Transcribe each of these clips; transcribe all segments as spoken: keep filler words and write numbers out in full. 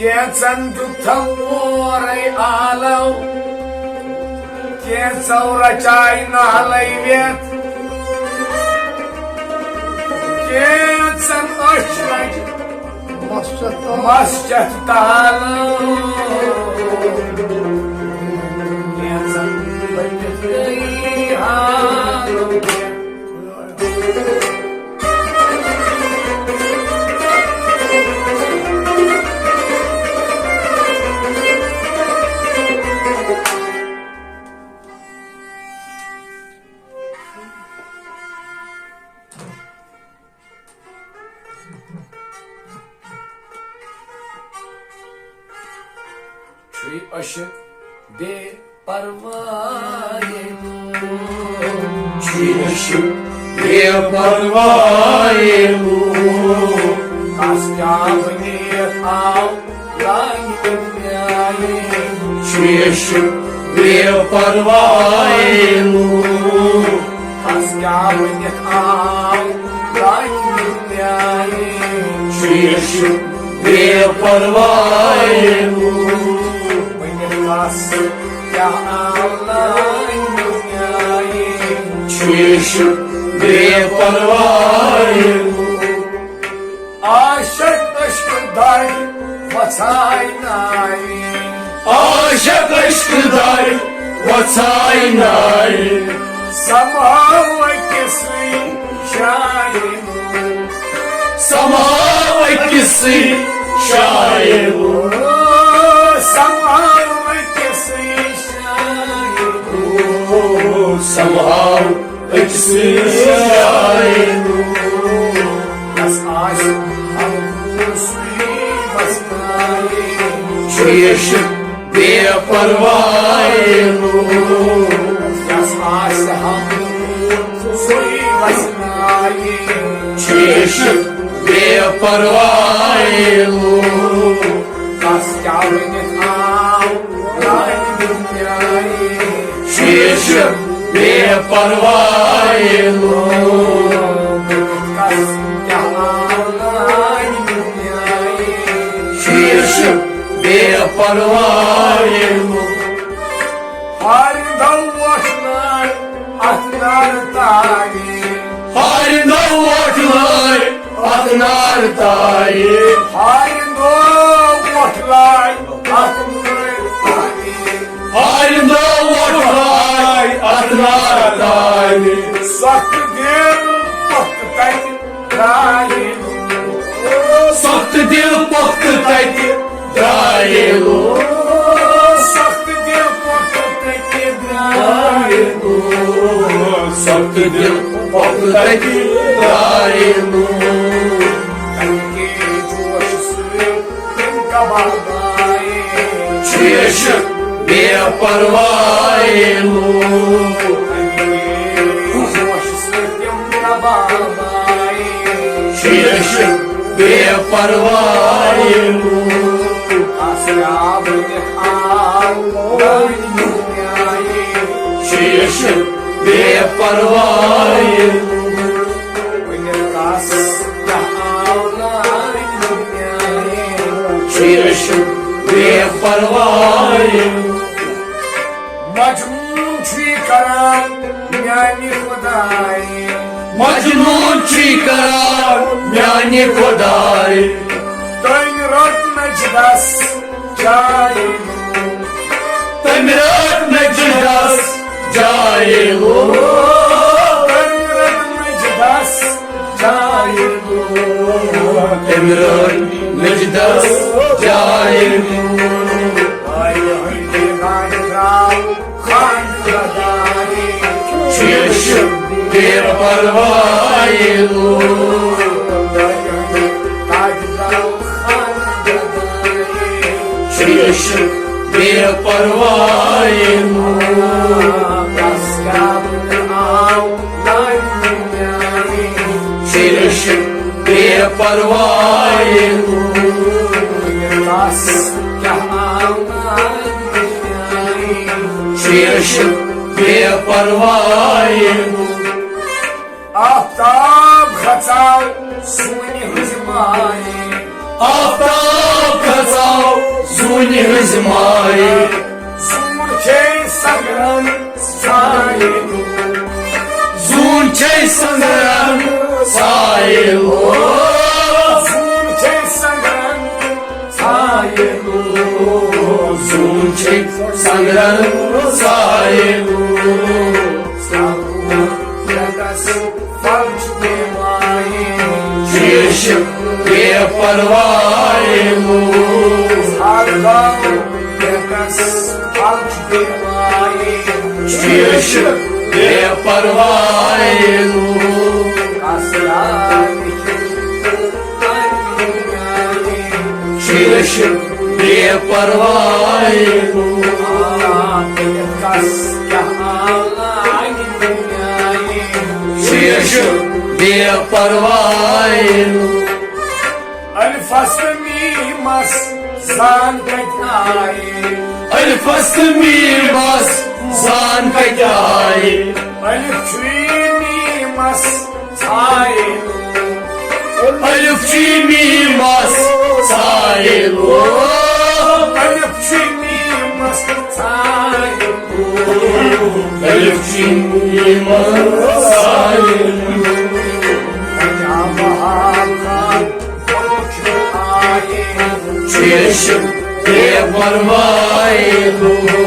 کینٛژن دیُتتھم اورے آلو، کینٛژو رچاے نالے ویتھ، کینٛژن أچھ رچ مسجد تالو، کینٛژن بٔنِتھ گٔیی حالو۔ چھُے عشق بے پرواے لوٗر۔ چھُے عشق بے پرواے لوٗر۔ کس کیٛاہ بنیت آو لانہِ میانہِ۔ چھُے عشق بے پرواے لوٗر۔ کس کیٛاہ بنیت آو لانہِ میانہِ۔ چھُے عشق بے پرواے لوٗر۔ بنیت کس کیٛاہ آو لانہِ میانہِ۔ چھُے عشق بے پرواے لوٗر۔ عاشق عشق دارِ وژھاے نارِ۔ عاشق عشق دارِ وژھاے نارِ۔ سماو أکسٕے شاعرِ۔ سماو أکسٕے شاعرِ۔ سماو أکسٕے شاعرِ۔ سماو أکسٕے شاعرِ۔ یس آسہِ ہمکُن سُے وسنایہِ۔ چھُے عشق بے پرواے لوٗر۔ یس آسہِ ہمکُن سُے وسنایہِ۔ چھُے عشق بے پرواے لوٗر۔ کس کیٛاہ ؤنِتھ آو لانہِ میانہِ۔ چھُے عشق بے پرواے لوٗر۔ کس کیٛاہ آو لانہِ میانہِ۔ چھُے عشق بے پرواے لوٗر۔ ہارِ دو وۄٹھ نار اتھ نار تانہِ۔ ہارِ دو وۄٹھ نار اتھ نار تانہِ۔ ہارِ دو وۄٹھ نار اتھ نار تانہِ۔ ہارِ دو وۄٹھ نار اتھ نار تانہِ۔ سخت دل پۄختہٕ تتہِ درٛایہِ لوٗر۔ سخت دل پۄختہٕ تتہِ درٛایہِ لوٗر۔ سخت دل پۄختہٕ تتہِ درٛایہِ لوٗر۔ سخت دل پۄختہٕ تتہِ درٛایہِ لوٗر۔ تمہِ کے جوش سۭتۍ تِم کباب آیہِ۔ چھُے عشق بے پرواے لوٗر۔ تمہِ کے جوش سۭتۍ تِم کباب آیہِ۔ چھُے عشق بے پرواے لوٗر۔ کس کیٛاہ ؤنِتھ آو لانہِ میانہِ۔ چھُے عشق بے پرواے لوٗر۔ ؤنِتھ کس کیٛاہ آو لانہِ میانہِ۔ چھُے عشق بے پرواے لوٗر۔ مجنون چھُے کران میانہِ خدایہِ۔ مجنون چھُے کران میانہِ خدایہِ۔ تٔمۍ رٔٹ نجدس جاے لوٗر۔ تٔمۍ رٔٹ نجدس جاے لوٗر۔ تٔمۍ رٔٹ نجدس جاے لوٗر۔ تٔمۍ رٔٹ نجدس جاے لوٗر۔ آیہِ ہٕنٛدِ گاڑِ درٛاو خانہٕ بدارِ۔ چھُے عشق بے پرواے لوٗر۔ آیہِ ہٕنٛدِ گاڑِ درٛاو خانہٕ بدارِ۔ چھُے عشق بے پرواے لوٗر۔ بس کیٛاہ بہٕ آو لانہِ میانہِ۔ چھُے عشق بے پرواے لوٗر۔ بس کیٛاہ آو لانہِ میانہِ۔ چھُے عشق بے پرواے لوٗر۔ آفتاب کھژاو سونہِ ہٕنٛزِ مایہِ۔ آفتاب کھژاو کُنہِ ہٕنٛزِ مایہِ۔ زوٗن چھے سنگرن سایہِ لوٗر۔ زوٗن چھے سنگرن سایہِ لوٗر۔ زوٗن چھے سنگرن سایہِ لوٗر۔ زوٗن چھے سنگرن سایہِ لوٗر۔ سنگرن یتس پھل چھُ بے وایہِ۔ شیٖشہٕ بے پرواے لوٗر۔ ہر گاو یتس پھل چھُ بے وایہِ۔ شیٖشہٕ بے پرواے لوٗر۔ کس یاد چھُ شیٖشہٕ بے پرواے لوٗر۔ آ، تیٚلہِ کس کیٛاہ آو لاگہِ دُنیاہہِ۔ شیٖشہٕ بے پرواے لوٗر۔ الفس تہٕ میٖمس زان کتہِ آیہِ؟ الفس تہٕ میٖمس زان کتہِ آیہِ؟ الف چھُے میٖمس سایہِ لوٗر۔ الف چھُے میٖمس سایہِ لوٗر۔ الف چھُے میٖمس سایہِ لوٗر۔ الف چھُے میٖمس سایہِ لوٗر۔ پنجاب حال خان شیٖشہٕ بے پرواے لوٗر۔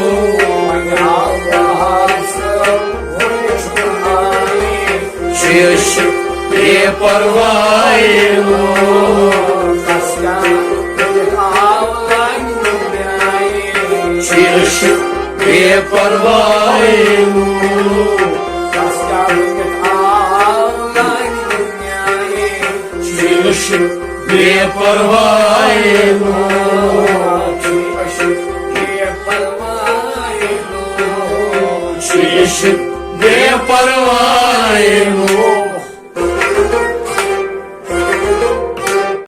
شیٖشہٕ بے پرواے لوٗر۔ شیٖشہٕ بے پرواے لوٗر۔ شیٖشہٕ بے پرواے لوٗر۔ شیٖشہٕ بے پرواے